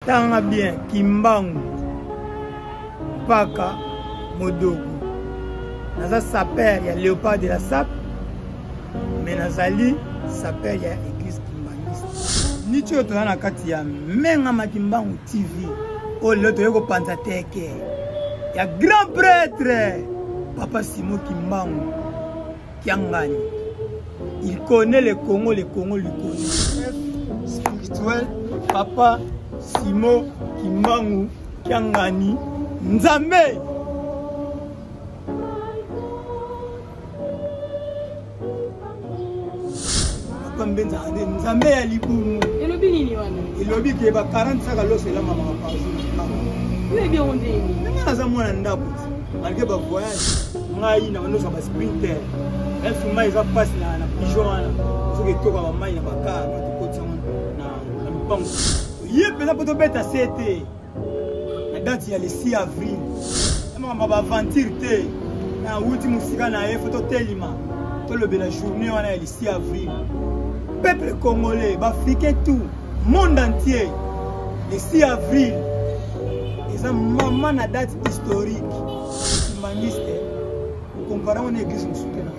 Tanga bien Kimbangu Mpaka Modogo. Naza sapeur ya Léopard de la Sape, mais nazali sapeur ya Église Kimbanguiste. Niti oyo toza na kati ya Mengama Kimbangu TV oyo lelo toyei kopanza teke ya grand prêtre Papa Simon Kimbangu Kiangani. Il connaît le Congo, le Congo lui connaît. Spirituel, Papa Simo Kimbangu Kiangani Nzambe. Papa Mbenza ande Nzambe ya libumu. Elobi nini wana? Elobi ke ba 40 saka loso elambamaka par jour. Oyebi yango ndenge? Ndenge naza mwana ndako malgré ba voyage ngai na bandosa ba sprinter même si mai eza mpasi na pigeon wana soki etoka bamai na bakar na tokotisa yango na lopango ye mpenza mpo tobeta se te na date ya le 6 avril ya makambo ya baaventure te nawuti mosika na ye fo totelima tolobela journée wana ya le 6 avril peuple congolais baafricain tout monde entier le 6 avril eza mama na date historique kimbanguiste okompara yango na église mosusu te na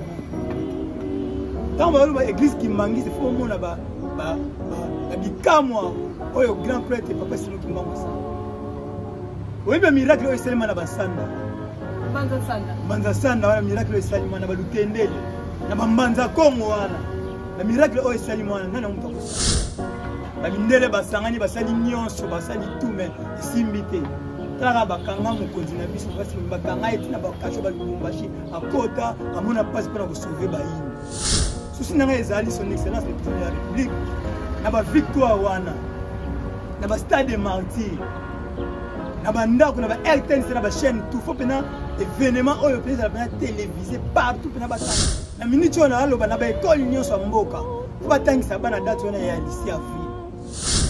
ntango bazoloba église kimbanguiste fo omona babikamwa oyo grand prêtre papa simo kimbangu asala oyebi bamiracle oyo esalema na basanda mbanza sanda wana miracle oyo esalema na balutendele na bambanza kongo wana na miracle oyo esalema wana nani yango moto akosala bamindele basangani basali nyonso basali tout mais esimbi te talaka bakanga mokonzi na biso basi bakanga ye ntina bakasho balubumbashi akota amona mpasi mpona kosauve bayini susi na ngai ezali son excellence le président de la république na bavictoire wana na bastade de martyr na bandako na ba rtnc na bachaîne tout fo mpena événement oyo mpenza ezala mpena télévisé partout mpena batanga Na minute oyo naloba na ba école nyonso ya mboka fo batangisa bana date wana ya lycée avril.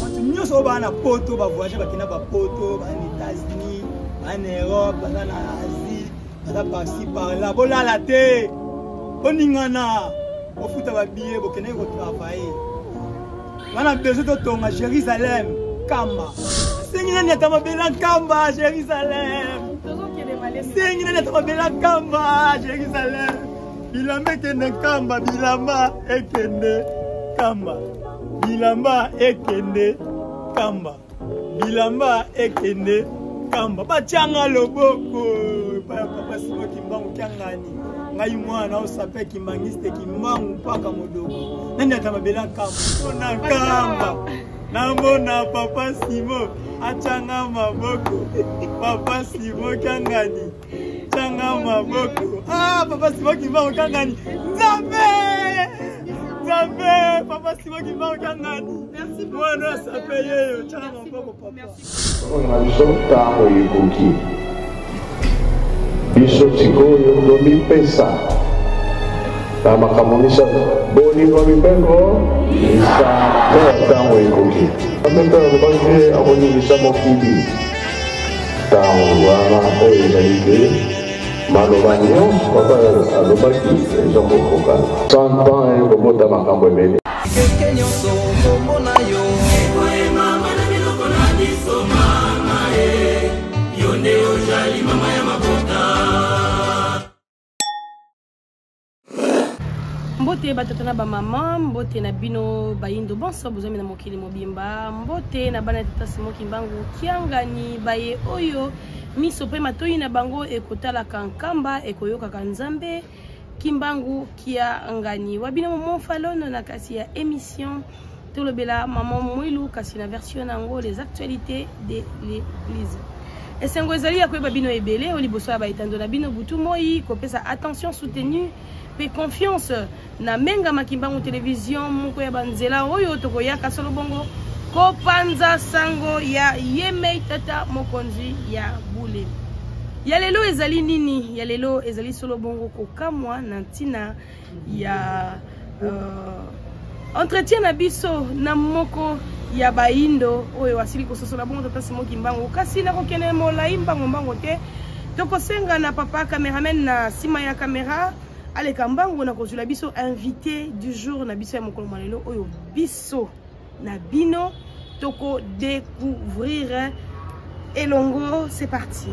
Bato nyonso oyo baa na poto ba voyage bakenda ba poto baa na États-Unis baa na Europe baza na Asie baza par-ci par-là bolala te boningana bofuta ba billet bokendaki kotravailler wana besoin totonga Jérusalem kamba sengi nani ata mabela nkamba Jérusalem sengi nani ata mabela nkamba Jérusalem bilamba ekende nkamba bilamba ekende nkamba bilamba ekende nkamba bilamba ekende nkamba batianga loboko epai ya papa simo kimbangu kiangani ngai mwana osape kimbangiste kimbangu mpaka modogo nani ata mabela nkamba mpona nkamba namona papa simo atyanga maboko papa simo kiangani Changa maboko. Ah, papa Simon Kimbangu kangani. Nzambe! Nzambe, papa Simon Kimbangu kangani. Merci beaucoup. Mwana sape yeyo, changa maboko papa. Oyo na biso ntango ekoki biso sikoyo tomipesa na makambo misato bolingo mibeko misato ya ntango ekoki mpe alobaki te akoningisa mokili Ntango wana oyo ezali te maloba nyonso papa alobaki eza kokokana. 100 ans ekobota makambo ebele. Keke nyonso kombo na yo ekoyemama na minoko na biso mama e yo nde ozali mama ya mabota. Mbote batata na bamama, mbote na bino bayindo bonso bozwami na mokili mobimba, mbote na bana ya tata Simon Kimbangu Kiangani baye oyo miso mpe matoyi na bango ekotalaka Nkamba ekoyokaka Nzambe Kimbangu Kiangani wa bino Momfalono na kasi ya émission tolobela maman Mwilu kasi na version na yango les actualités de l'église. Esengo ezali ya koyeba bino ebele oyo liboso ya baetando na bino butu moi kopesa attention soutenue mpe confiance na Menga Makimbangu Television moko ya banzela oyo tokoyaka solo bongo kopanza sango ya yemei tata mokonzi ya bule. Ya lelo ezali nini? Ya lelo ezali solo bongo kokamwa na ntina ya entretien na biso na moko ya bayindo oyo asili kososola bongo tata Simon Kimbangu, kasi nakokende molai mbango mbango te. Tokosenga na papa cameraman na nsima ya kamera aleka mbango na kozwela biso invité du jour na biso ya mokolo mwa lelo oyo biso na bino. Toko découvrir elongo, c'est parti.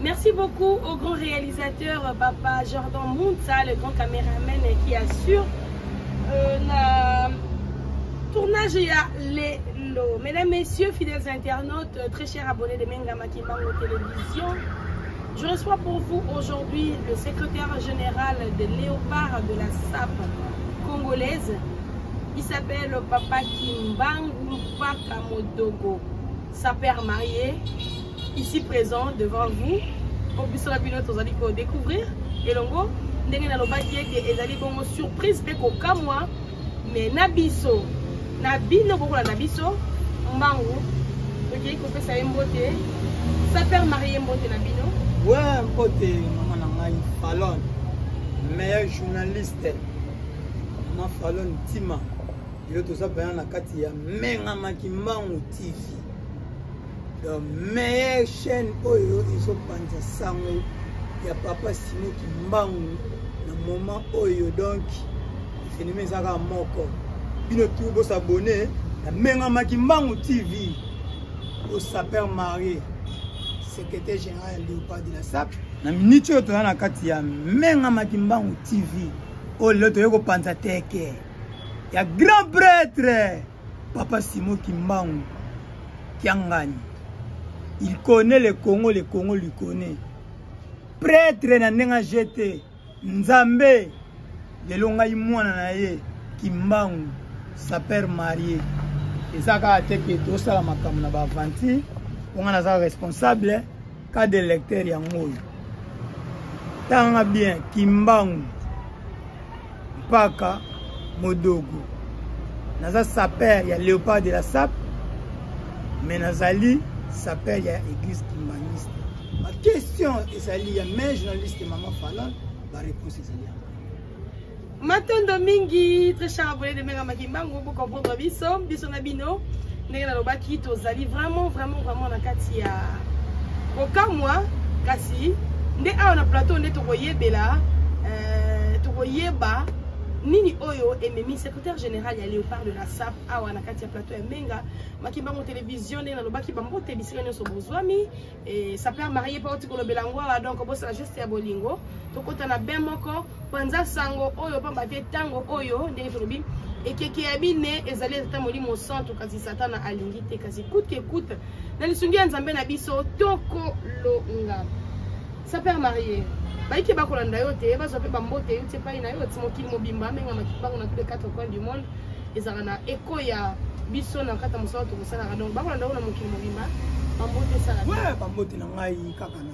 Merci beaucoup au grand réalisateur Papa Jordan Munza, le grand caméraman qui assure la tournage ya lelo. Mesdames, Messieurs, fidèles internautes, très chers abonnés de Mengama Kimbangu Télévision, je reçois pour vous aujourd'hui le secrétaire général de Léopard de la SAP congolaise. Il s'appelle Papa Kimbangu Pakamodogo, sapeur marié, ici présent devant vous. Po biso na bino tozali ko découvrir elongo ndenge nalobaki ete ezali bongo surprise mpe kokamwa, mais na biso na bino bokolanda biso mbangu. Tokei kopesa ye mbote, sapeur marié, mbote na bino. Ouais, mbote mama na ngai Falon, meilleur journaliste, mama Falon Ntima. Lelo toza mpena na kati ya Mengama Kimbangu TV, donc meilleure chaîne oyo ezopanza sango ya Papa Simon Kimbangu na moment oyo. Donc phénomène eza kaka moko, bino tu bosabone na Mengama Kimbangu TV. Au sapeur marié, secrétaire général ya Léopard de la SAP, na miniti oyo toza na kati ya Mengama Kimbangu TV oyo lelo toyei kopanza teke ya grand prêtre Papa Simon Kimbangu Kiangani. Il connaît le Congo, le Congo lui connaît. Prêtre na ndenge jete Nzambe, lelo ngai mwana na ye Kimbangu, sapeur marié, eza kaka te ke tosala makambo na baaventure. Mpo ngai naza responsable cas de lecteur yango oyo. Tanga bien, Kimbangu Mpaka Modogo, naza sapeur ya Léopard de la SAP, mais nazali sapeur ya église kimbanguiste. Baquestion ezali ya mai journaliste mama Falon, baréponse ezali yango. Matondo mingi, très cher abonné de Mengama Kimbangu, pour comprendre biso biso na bino ndenge nalobaki, tozali vraiment vraiment vraiment na kati ya kokamwa, kasi nde awa na plateau nde tokoyebela, tokoyeba nini oyo ememi secrétaire général ya Léopard de la SAP awa na kati ya plateau ya Menga Makimbangu Télévision. Ndenge nalobaki, bambote bisika nyonso bozwami. Sapeur marié mpo oti kolobela yango awa, donc bosala geste ya bolingo, tokota na bain moko mpanza sango oyo, pamba te ntango oyo ndenge tolobi ekeke ya bine ezali tata Molimo Santo, kasi Satana alingi te, kasi coûte que coûte, na lisungi ya Nzambe na biso tokolonga. Sapeur marié, bayike bakolanda yo te, bazwa mpe bambote euti epai na yo ti mokili mobimba. Mengama Kimbangu na tous les quatre coins du monde ezalaka na eko ya biso na kati ya mosala tokosalaka, donc bakolanda yo na mokili mobimba. Bambote esala. Ouais, bambote na ngai kaka na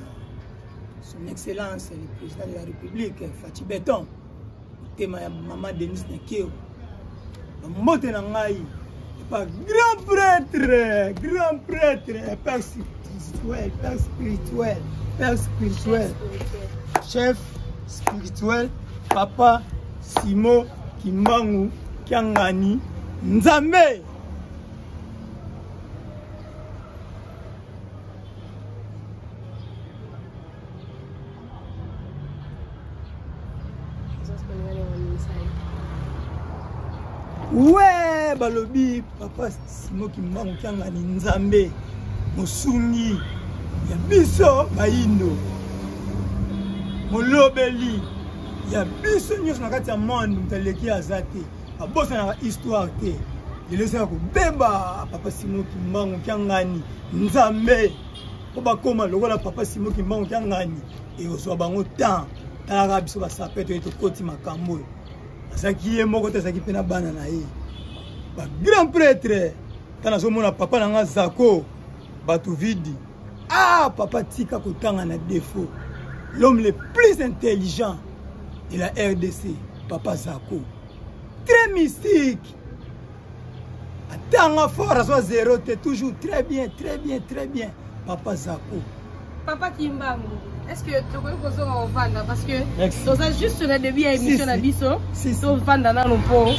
Son Excellence le président de la République Fatshi Béton, motema ya mama Denis Nakeo. Bambote na ngai epa grand prêtre, grand prêtre, père spirituel, père spirituel, père spirituel, chef spirituel, Papa Simon Kimbangu Kiangani Nzambe. We balobi Papa Simon Kimbangu Kiangani Nzambe, mosungi ya biso bayindo, molobeli ya biso nyonso na kati ya monde, moto aleki aza te, abosanaka histoire te. Lelo eza ya kobeba. Papa Simon Kimbangu Kiangani, Nzambe mpo bakóma lokola Papa Simon Kimbangu Kiangani, ekozwa bango temps. Talaka biso basape toye tokoti makambo oyo. Azalaki ye moko te, azalaki mpe na bana na ye ba grand prêtre. Ta nazomona papa na nga Zako bato vidi. Ah papa, tika kotanga na défaut. L'homme le plus intelligent de la RDC, papa Zako, très mystique, atanga fort, azwa zéro te, toujours très bien, très bien, très bien, papa Zako. Papa Kimbangu, est-ce que tokoki kozonga kovanda? Parce que toza juste na début ya émission na biso. Tovanda nano mpo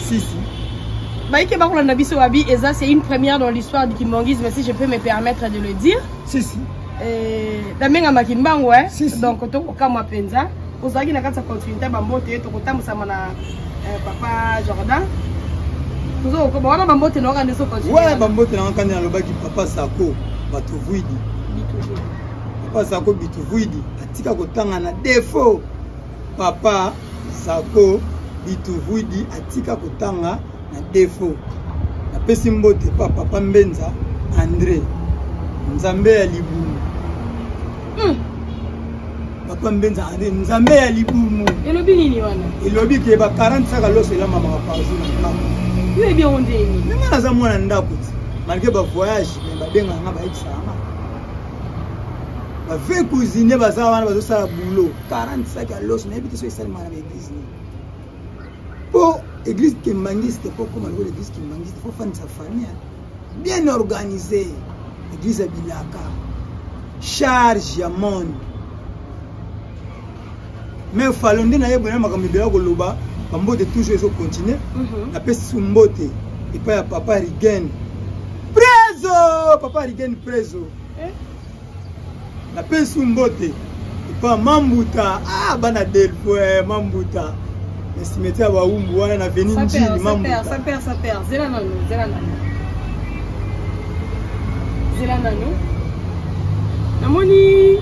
bayike bakolanda biso. Babi eza, c'est une première dans l'histoire du kimbanguisme, si je peux me permettre de le dire. Si, si. Nabengama Kimbangu, eh? Si, si. Donc tokokamwa mpenza, ozalaki na kati ya continuité. Bambote, tokotambusama na papa Jordan. Tozokokoba wana, bambote na okande so. Ouais, bambote na ngakandi. Nalobaki papa Sako bato vwidi, papa Zako Bituvwidi atika kotanga na défaut. Papa Zako Bituvwidi atika kotanga na défaut. Napesi mbote pa papa Mbenza André, Nzambe ya libumu. Papa Mbenza André, Nzambe ya libumu. Elobi nini wana? Elobi ke ba 40 saka loso elambamaka par jour na ndako. Oyebi yango ndeni? Ndenge naza mwana ndako ti, malgré bavoyage, mais babengaka nga, bayebisaka nga bave cuisinier baza wana, bazosala boulot. 40 saki ya loso, nayebi te so esalemaka na baeglise nini. Mpo église kimbangiste, mpo koma lokola église kimbangiste, faut fandisa famille bien organisé. Église ya bilaka, charge ya monde. Mais falo nde nayebona makambo ebele ya koloba. Bambote toujours ezocontinue. Napesi su mbote epai ya papa Rigen Prezo, papa Rigen Prezo. Napesi su mbote epai ya Mambuta. Ah, bana Delfo, Mambuta na cimetière ya Bawumbu wana na veni Njili, Mambuta. Saper, saper, zela nanu, zela nanu, zela nanu. Namoni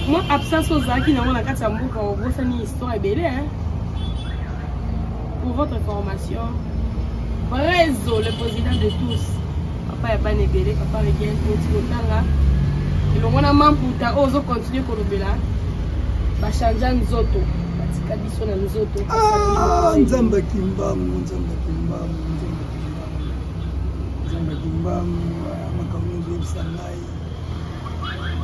mwa absence ozalaki nango na kati ya mboka, obosani histoire ebele, hein? Pour votre information, Brezo, le président de tous, papa ya bana ebele, papa Regien, oti kotanga elongo na Mamputa oyo ozocontinue kolobela, bachangea nzoto, batika biso na nzoto. Ah, Nzambe Kimbangu, Nzambe Kimbangu, Nzambe Kimbangu, Nzambe Kimbangu. Ah, makambo nyonso oyebisa ngai.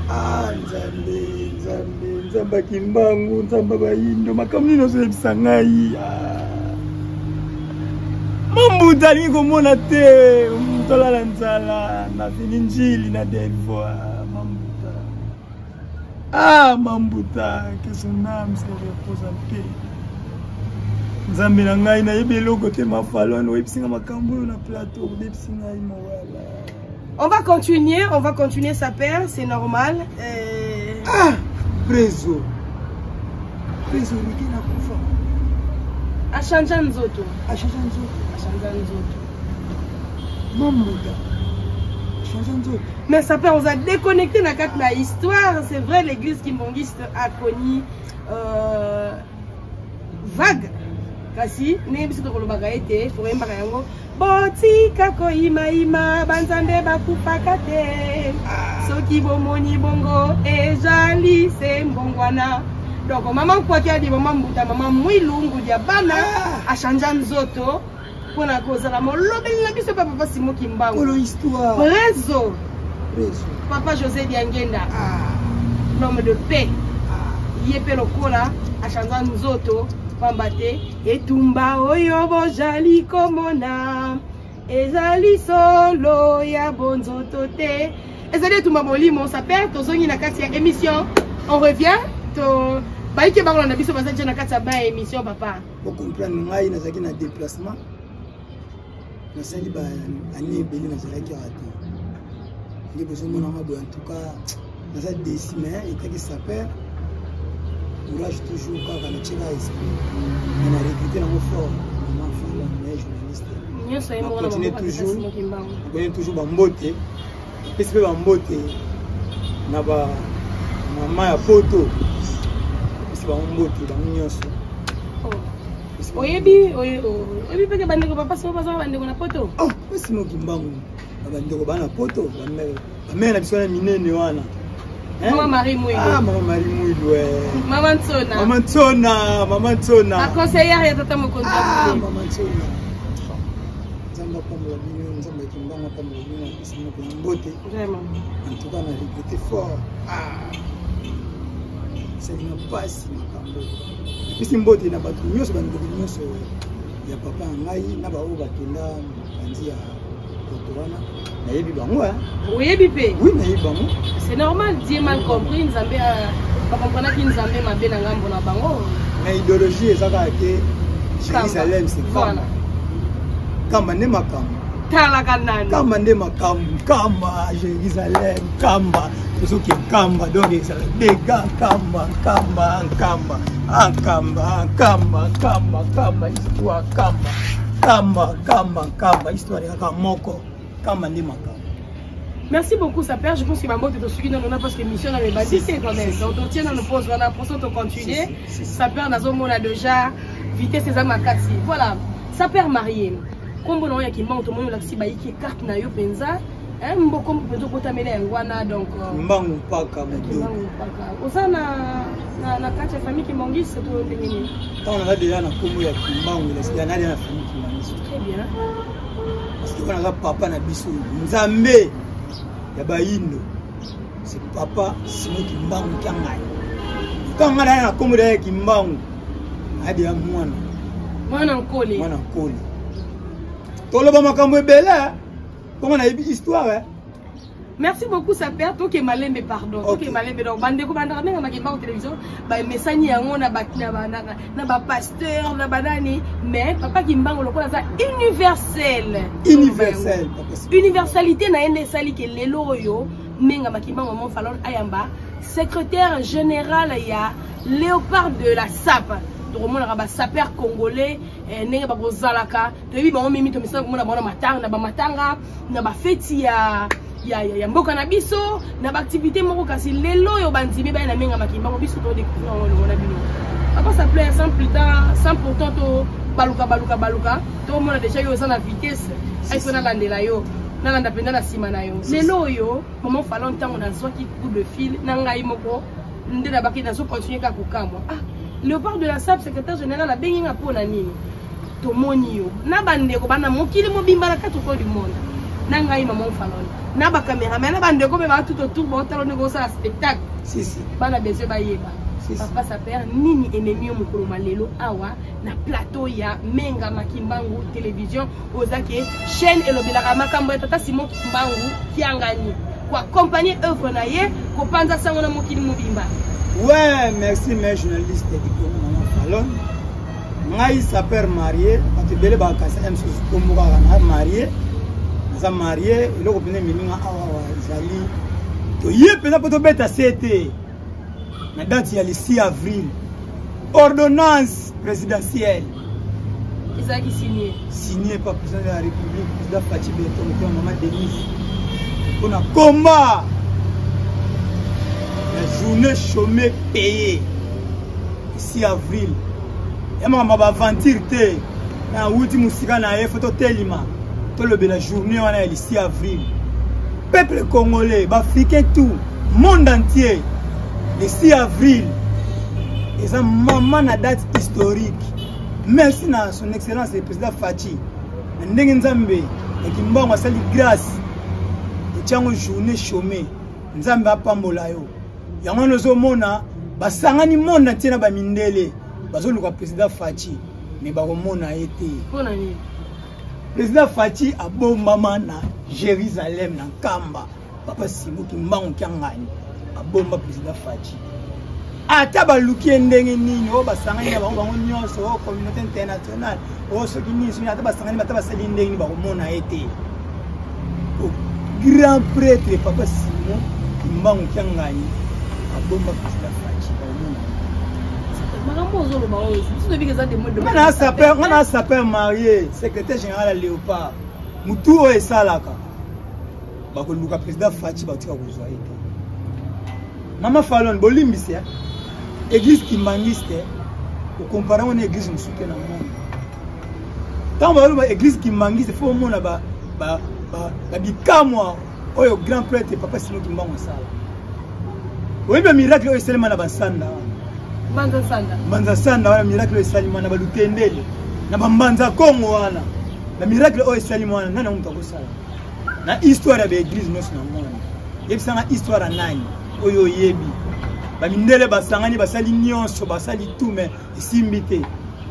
Ah, Nzambe, Nzambe, Nzambe Kimbangu, Nzambe bayindo, makambo nini ozoyebisa ngai? Ah. Mambuta alingi komona te moto alala nzala na veni Njili na Delvoa. Mambuta, ah Mambuta, que son âme se repose en paix. Nzambe na ngai, nayebi eloko te. Mafalone, oyebisinga makambo oyo na plateau, obebisi ngai mowala. On va continuer, on va continuer, saper, c'est normal. Ah, Prezo, Prezo Rike nakufa. Achangea nzoto. Achange nzoto. Achangea nzoto. Mambuta achange nzoto. Mais saper, on a déconnecté la carte, la histoire. C'est vrai, l'église kimbangiste a connu vague. Kasi ndenge biso tokolobaka ete tokoyembaka yango, botika koyimayima, banzambe bakufaka te. Soki bomoni bongo, ezali se mbongwana. Donc mama Nkwaki adi, mama Mbuta, mama Mwilungu dia bana achangea nzoto mpona kozala molobeli na biso mpe papa Simo Kimbangu. Kolo histoire. Prezo. Prezo. Papa José Diangenda, l'homme de paix, ye mpe lokola achangea nzoto pamba te. Etumba oyo bozali komona ezali solo ya bonzoto te, ezali etumba molimo. Saper, tozongi na kati ya émission, on revient. To bayike bakolanda biso, baza déjà na kati ya ba émission, papa. Bocomprendre ngai, nazalaki na déplacement, nasali ba année ebele, nazalaki awa te. Nde bozomonanga boye, en tout cas naza déçu, mais etaki saper, courage toujours kaka, natieka esprit, mais na regretté nango fort, mama Fala, mais journaliste. Nyonso ye moko na Continue maboko ya toujours. Simo Kimbangu. Nakoni toujours bambote, apesi mpe bambote na bamama ya poto, apesi bango mbote, bango nyonso. Oh. Oyebi oyebi mpe ke bandeko papa Simon baza bandeko na poto. Oh, Simon Kimbangu na bandeko bana poto, bamere na biso wana minene wana. Mama Marie Mwilu. Ah, Mama Marie Mwilu. Eh. Mama Ntsona. Mama Ntsona, Mama Ntsona. La conseillère ya tata mokonzi. Ah, Mama Ntsona. Nzambe apambola bino, Nzambe ya Kimbangu apambola bino, apesi bino mpenza mbote. Vraiment. En tout cas, na regrette fort. Ah. Esali na mpasi makambo. Napesi mbote na bato nyonso, bandeko nyonso ya papa na ngai na baoyo bakenda mopanzi ya poto wana, nayebi bango. Oyebi mpe? Oui, nayebi bango. C'est normal, Dieu mal compris, Nzambe bakomprenaki Nzambe mabe na ngambo na bango. Na idéologie eza kaka ke Jérusalem, c'est Kamba. Kamba nde makambo. Talaka nani? Kamba nde makambo, Kamba, Jérusalem, Kamba, tozoki Kamba, donc ezala dega Kamba, Kamba, Kamba, Kamba, Kamba, Kamba, Kamba, histoire Kamba, Kamba, Kamba, Kamba, histoire kaka moko, Kamba nde makambo. Merci beaucoup, Saper. Je pense que maman est suivi dans parce que mission dans les basiques quand même. Donc, on tient dans nos pauses, on a pour ça, on continue. Saper, on a déjà vitesse et makati. Voilà. Saper marié. Kombo na ya Kimbangu, tout le monde l'a bayiki carte na yo penza. Hein, mboko mpenza okotamela yango wana donc Kimbangu mpaka moto. Kimbangu mpaka. Oza na na kati ya famille Kimbangiste to ndenge nini? Ntango naza deja na kombo ya Kimbangu, na deja na famille Kimbangiste. Très bien. Parce que wana aza papa na biso, Nzambe ya bayindo, c'est papa Simon Kimbangu Kiangani. Ntango ngai na kombo ya Kimbangu, naza deja mwana. Mwana nkole. Mwana nkole. Toloba makambo ebele, comment nayebi histoire. Merci beaucoup, Saper. Toke malembe, pardon. Toke malembe. Donc, bandeko bandaka menga makemba télévision, ba mesani yango na ba na ba na ba pasteur, na ba nani, mais papa Kimbangu lokola za universel. Universel, papa. Universalité na yende sali ke lelo oyo menga makimbangu mon falon ayamba secrétaire général ya Léopard de la SAP. Tokomonaka ba sapeur congolais ndenge bakozalaka, toyebi bango mimi, tomisana komona bango na matanga, na bamatanga, na bafeti ya ya, ya, ya mboka na biso, na baactivité moko. Kasi lelo oyo bandimi baya na menga makimbango, biso todécouvrir yango elongo na bino. Papa, ça plaît, sans plus tard, sans pourtant to baluka baluka baluka, tomona déjà yo oza na vitesse, aifo nalandela yo, nalanda mpenza na nsima na yo. Lelo oyo mama Falon, ntango nazwaki coup de fil na ngai moko nde nabaki, nazocontinue kaka kokamwa. Ah, Léopard de la SAP, secrétaire général, abengi nga mpo na nini? Tomoni yo na bandeko bana mokili mobimba na quatre coins du monde, na ngai mama Falon na bacaméraman na bandeko mpe baa tout autour, baotala ndenge osala spectacle. Si, si. Bana besoin bayeba. Si, si. Papa Saper, nini ememi yo mokolo malelo awa na plateau ya Menga Makimbangu Télévision, oza ke chaîne elobelaka makambo ya tata Simon Kimbangu Kiangani, koaccompagne œuvre na ye, kopanza sango na mokili mobimba? Ouais, merci, mes journalistes du Congo, Maman Falon. Ngai saper marié, bato ebele bakasa ya mosusu kombo kaka na marié, naza marié. Eloko mpenza ememi nga awa ezali toye mpenza mpo tobeta se te na date ya le 6 avril, ordonnance présidentielle ezalaki signé. Signé par président de la République, président Fatshi Béton, mpe mama Denise, mpona combat la journée chômée payée 6 avril. Ya makambo baaventure te, na wuti mosika na ye, fo totelima, tolobela journée wana ya le 6 avril. Peuple congolais, baafricain, tout monde entier, le 6 avril eza mama na date historique. Merci na son excellence le président Fatshi, na ndenge Nzambe ya Kimbangu asali grâce otiango journée chômée. Nzambe apambola yo. Yango wana ozomona basangani monde entier na bamindele bazoluka président Fatshi, mais bakomona ye te. Mpona nini? Président Fatshi abombama na Jérusalem, na Nkamba. Papa Simon Kimbangu Kiangani abomba président Fatshi. Ata baluki ye ndenge nini, oyo basangani na bango, bango nyonso, oyo communauté internationale, oyo soki nini soki, ata basangani, ata basali ndenge nini, bakomona ye te. Grand prêtre papa Simon Kimbangu Kiangani abomba président Fatshi, bakomona ye. Makambo ozoloba oyo, biso toyebi eza de nga na saper marié, secrétaire général ya Léopard. Motu oyo esalaka bakoluka président Fatshi, batika kozwa ye te. Mama Falon, bolimbisi, église kimbangiste. Okompare yango na église mosusu te na monde. Ntango bazoloba église kimbanguiste, fo omona babikamwa oyo grand prêtre papa Simon Kimbangu asala. Oyebi miracle oyo esalema na basanda wana, mbanza sanda wana, miracle oyo esalema na balutendele na bambanza Kongo wana, na miracle oyo esalema wana, nani moto akosala na histoire ya baeglise nyonso na monde? Yebisanga histoire ya nani oyo oyebi bamindele basangani, basali nyonso, basali tout, mais esimbi te.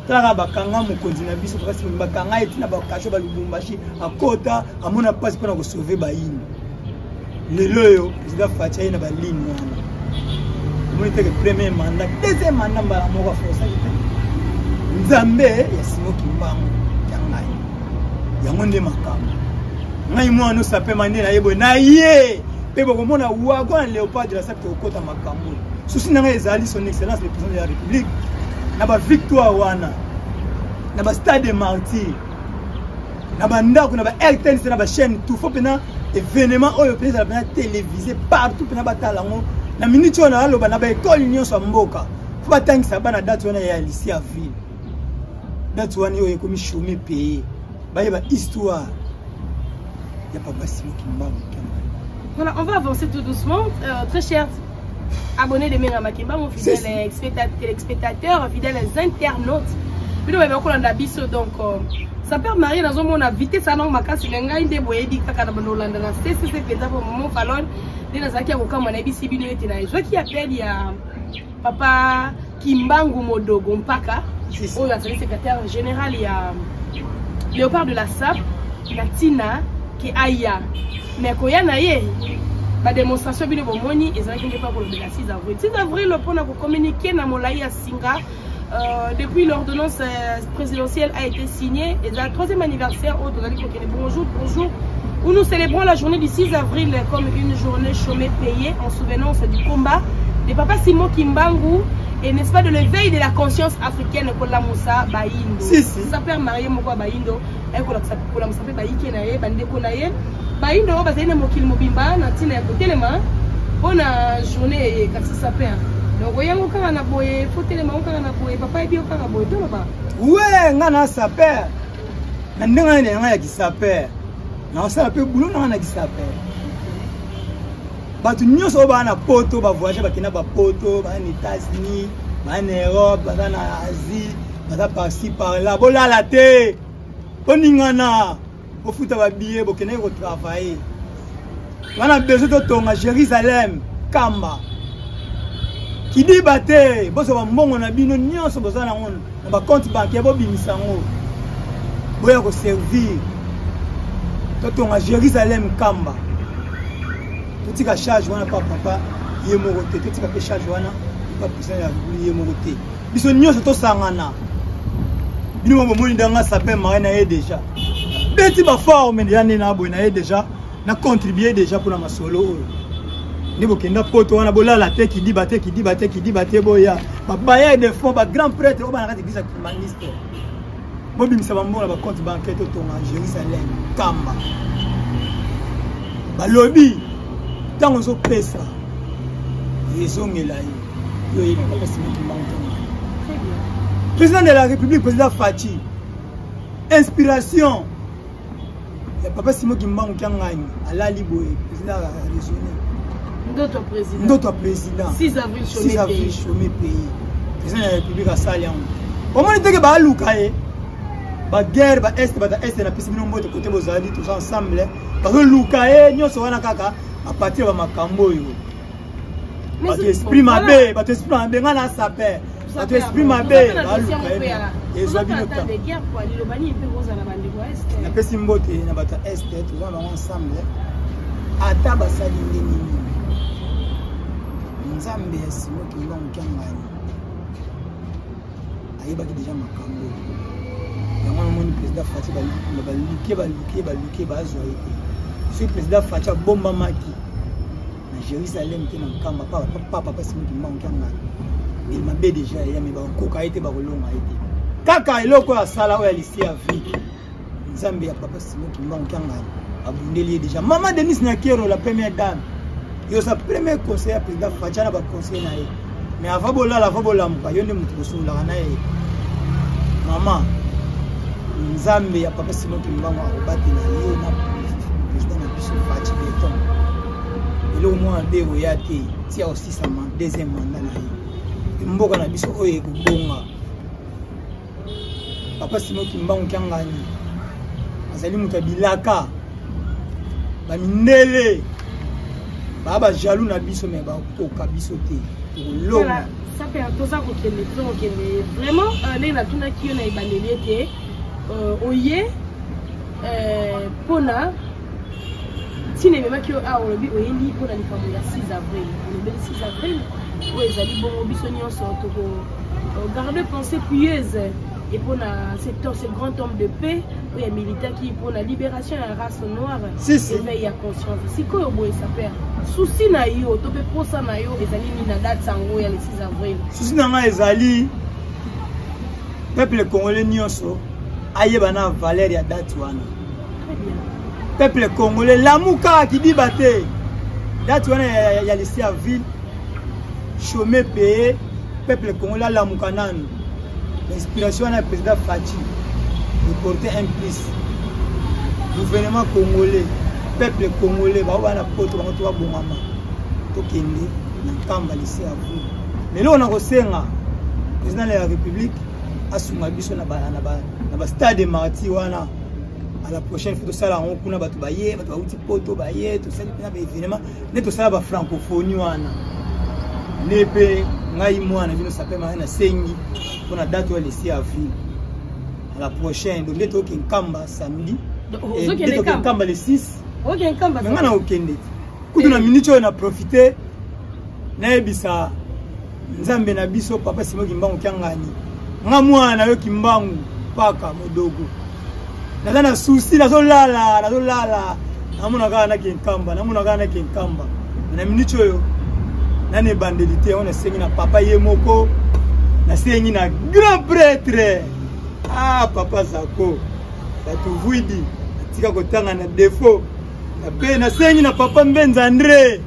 Talaka, bakanga mokonzi na biso kasi bakanga ye ntina bakasho ba Lubumbashi, akota amona mpasi mpona kosauver bayini. Lelo oyo président Fatshi aye na baline wana, omoni teke premier mandat, deuxième mandat, mbala moko aforsaki te. Nzambe ya Simo Kimbangu ya ngai, yango nde makambo. Ngai mwana osapema nde naye boye na ye mpe bokomona wagon ya Léopard de la Sape. Tokokota makambo. Souci na ngai ezali son excellence le président de la République na bavictoire wana, na bastade de martyr, na bandako, na ba RTNC, na bachaîne tout. Fo mpena événement oyo mpenza ezala mpena télévisé partout, mpena batala yango. Na minute oyo naloba, na baekole nyonso ya mboka fo batangisa bana date wana ya lycée ya ville, date wana oyo ekomi chômé payé, bayeba histoire ya papa Simon Kimbangu. Voilà, on va avancer tout doucement. Très chers abonnés de Menga Makimbangu, fidèles téléspectateurs, fidèles internautes. Bino babe kolanda biso. Donc sapeur Marie, nazomona vitesse ana makasi na ngai nde boyebi kaka na bandolanda na CCC mpenza. Po momo Falon nde nazalaki ya kokamwa, nayebisi bino ete na ezwaki appel ya papa Kimbangu Modogo Mpaka oyo azali secrétaire général ya Léopard de la Sape na ntina ke aya. Mais koya na ye, badémonstration bino bomoni ezalaki nde mpa kolobela 6 avril, 6 avril mpona kocommuniquer na molai ya singa. Depuis l'ordonnance présidentielle a été signée et la troisième anniversaire oyo tozali kokende, bonjour bonjour, où nous célébrons la journée du 6 avril comme une journée chômée payée en souvenance du combat de papa Simon Kimbangu et, n'est-ce pas, de l'éveil de la conscience africaine, kolamusa bayindo. Si, si. Sapeur Marie moko ya bayindo kolamusa mpe bayike na ye, bandeko na ye bayindo oyo bazali na mokili mobimba na ntina ya kotelema mpona journée eye. Kasi sapeur, donc oyango kaka na boye, fo telema ngo kaka na boye, papa yebi yo kaka boye, toloba. We nga na sapeur na ndenge na ngai ya kisapeur, naosala mpe boulot na ngai na kisapeur. Bato nyonso oyo baa na poto, bavoyage, bakenda bapoto, baa na États-Unis, baa na Europe, baza na Asie, baza par-ci par-là, bolala te, boningana, bofuta babillet, bokendaki kotravailler wana. Besoin totonga Jérusalem Kamba, kidiba te. Bozwa bambongo na bino nyonso boza nango na bacompte bancaire, bobimisa yango, boya koservir, totonga Jérusalem Kamba. Totika charge wana pa papa ye moko te, totika mpe charge wana pa président ya République ye moko te. Biso nyonso tosangana. Bino mo bomoni ndanga sapin marie na ye déjà beti baforme déjà nde na boye na ye déjà na contribue déjà mpona masolo oyo nde bokenda poto wana. Bolala te, kidiba te, kidiba te, kidiba te. Boya babailleur de fonds, bagrand prêtre oyo bana kati église ya kimbanguiste, bobimisa bambongo na bacompte bancaire, totonga Jérusalem Kamba. Balobi ntango ozopesa, ezongela yo. Yo oyebi papa Simon Kimbangu, ntongo président de la République, président Fatshi, inspiration ya papa Simon Kimbangu Kiangani. Alali boye, président a raisonné. Ndoto président. Ndoto ya président. 6 avril. 6 avril chômé payé, président ya République asali yango. Omoni teke baaluka ye baguerre baeste, bato este, napesi bino mbote kote bozali, toza ensemble. Bazoluka ye nyonso wana kaka à partir ya bamakambo oyo bato esprit mabe, bato esprit mabe. Ngai na sapeur, bato esprit mabe baluka ye, ezwa bino temps. Napesi mbote na bato ya este, toza na bango ensemble. Ata basali ndenge nini, Nzambe ya Simo Kimbangu Kiangani ayebaki déjà makambo yango. Namoni président Fatshi, baluke, baluke, baluke, bazwa ye te. Soki président Fatshi abombamaki na Jérusalem te, na Nkamba, pa papa Simo Kimbangu Kiangani, mabe déjà eya, me bakokoka ye te, bakolonga ye te. Kaka eloko oyo asala oyo alisi ya vie, Nzambe ya papa Simon Kimbangu Kiangani abundeli ye déjà. Mama Denise Nyakero, la première dame, yo oza premier conseiller ya président Fatshi na baconseiller na ye. Mais avant bolala, avant bolamuka, yo nde moto bosololaka na ye. Mama, Nzambe ya papa Simon Kimbangu akobatela yo na président na biso Fatshi Beton. Eloko moko mabe ekoya te ti akosisa deuxième mandat na ye. Mboka na biso oyo ekobonga. Papa Simon Kimbangu Kiangani azali moto ya bilaka. Bamindele baa ba jaloux na biso mais bakoka biso te, tokolonga. Sape toza kokende, toza kokende vraiment. Ndenge natunaki yo na ebandeli ete oye mpona ntina ememaki yo awa, olobi oyendi mpona likambo ya 6 avril. Olobeli 6 avril oyo ezali bongo biso nyonso toko garde pensée pieuse et mpona ce grand homme de paix oyo amilitaki mpona libération ya race noire, Si, si. éveil ya conscience. Sikoyo boye, saper, souci na yo to mpe posa na yo ezali nini na date yango ya le 6 avril? Souci na ngai ezali peuple congolais nyonso ayeba na valeur ya date wana. Très bien. Peuple congolais, lamuka, kidiba te. Date wana ya le 6 avril, chômé payé, peuple congolais alamuka nanu. L'inspiration wana ya président Fatshi de porter un plus gouvernement congolais, peuple congolais bao bana poto bango to babongama, tokende na Nkamba le 6 avril. Mais eloko na kosenga président de la République, asunga biso na ba stade de martyr wana. À la prochaine fois tosala yango kuna, bato baye, bato bauti poto baye, tosali mpena baévénement nde tosala bafrancophonie wana. Nde mpe ngai mwana bino sape mare nasengi mpona date oyo le 6 avril, à la prochaine. Donc nde toyoke Nkamba samedi. Ozokende Nde toke Nkamba? Nkamba le 6. Oke Nkamba. Me ngai na kokende te kutu na minute oyo. Na profite nayebisa Nzambe na biso papa Simo Kimbangu Kiangani, nga mwana na yo Kimbangu paka modogo, naza na souci, nazolala, nazolala, namona kaka nake Nkamba, namona kaka nake Nkamba. Na minute oyo nani ebandeli te yango. Nasengi na papa ye moko, nasengi na grand prêtre, ah, papa Zako bato vwidi atika kotanga na défaut mpe nasengi na papa Mbenza André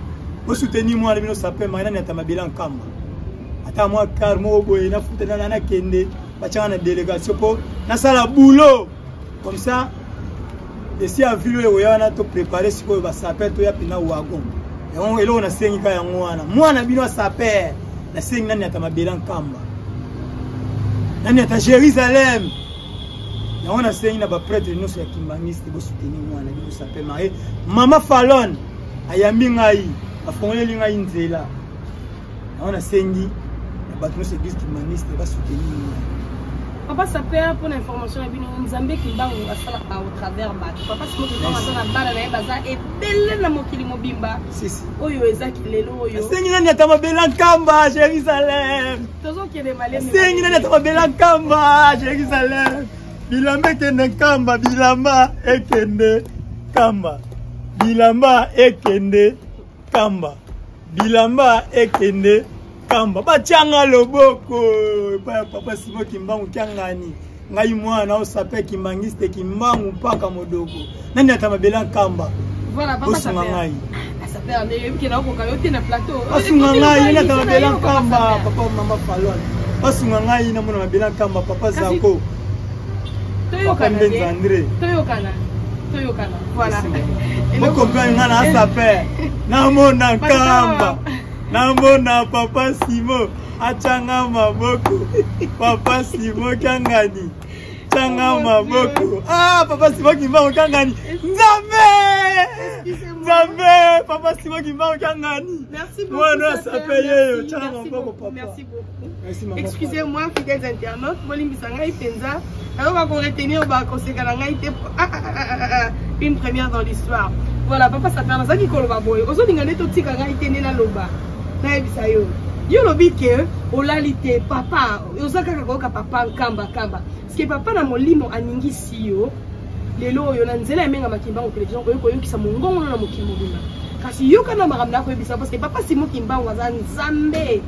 osoutenir mwana bino sape mai nani ata mabele Nkamba, ata mwa car moko boye nafuta nana nakende, batianga na délégation mpo nasala boulot comme ça. Esi avril oyo ekoya wana, toprépare sikoyo basaper, toya mpena wagon yango. Eloko nasengi ka yango wana, mwana bino asaper, nasengi nani ata mabele Nkamba, nani ata Jérusalem. Yango nasengi na baprêtre nyonso ya kimbangiste bosoutenir mwana bino sape marie. Mama Falon ayambi ngai, afongoleli ngai nzela. Yango nasengi na bato nyonso église kimbangiste basoutenir ngai. Papa Saper, mpona information na bino, Nzambe Kimbangu asalaka au travers bato. Papa Simo Kimbangu aza na bana na ye, baza ebele na mokili mobimba. Sisi. Oyo ezaki lelo oyo nasengi nani ata mabele Nkamba Jérusalem. Tozokende malemi. Nasengi nani ata mabele Nkamba Jérusalem. Bilamba ekende Nkamba, bilamba ekende Nkamba, bilamba ekende Nkamba, bilamba ekende Nkamba. Batianga loboko epai ya papa Simo Kimbangu Kiangani. Ngai mwana osape kimbangiste Kimbangu mpaka modogo, nani ata mabele Nkamba. Voilà, papa. Bosunga Saper. ngai. Saper, nde yoyebi nakokoka yo te na plateau. Basunga ngai, nani ata mabele Nkamba. Papa, mama Falon, basunga ngai namona mabele Nkamba. Papa Zako, papa Toyokana. Mbenza André. Toyokana, toyokana, voilà. Bocomprendre ngai na asaper, namona Nkamba, namona papa Simo atyanga maboko. Papa Simo Kiangani, tyanga maboko. Ah, papa Simo Kimbangu Kiangani, Nzambe, Nzambe, papa Simo Kimbangu Kiangani. Merci beaucoup. Mwana Saper. asape yeyo. Merci, Tyanga merci maboko beaucoup, papa. Merci beaucoup. Merci, mama. Excusez-moi, fidèles internautes, bolimbisa ngai mpenza. Nayoka koretenir bakoseka na ngai te. Ah, ah, ah, ah, ah, une première dans l'histoire. Voilà, papa Saper, nazalaki koloba boye. Ozolinga nde totika ngai te nde naloba. Nayebisa yo. Yo olobi ke olali te, papa, oza kaka koyoka papa Nkamba Nkamba. Parce que papa na molimo aningisi yo lelo oyo na nzela ya Menga Kimbangu Télévision oyo koyokisa mongongo na mokili mobimba. Kasi yoka na makambo na koyebisa, parce que papa Simon Kimbangu aza Nzambe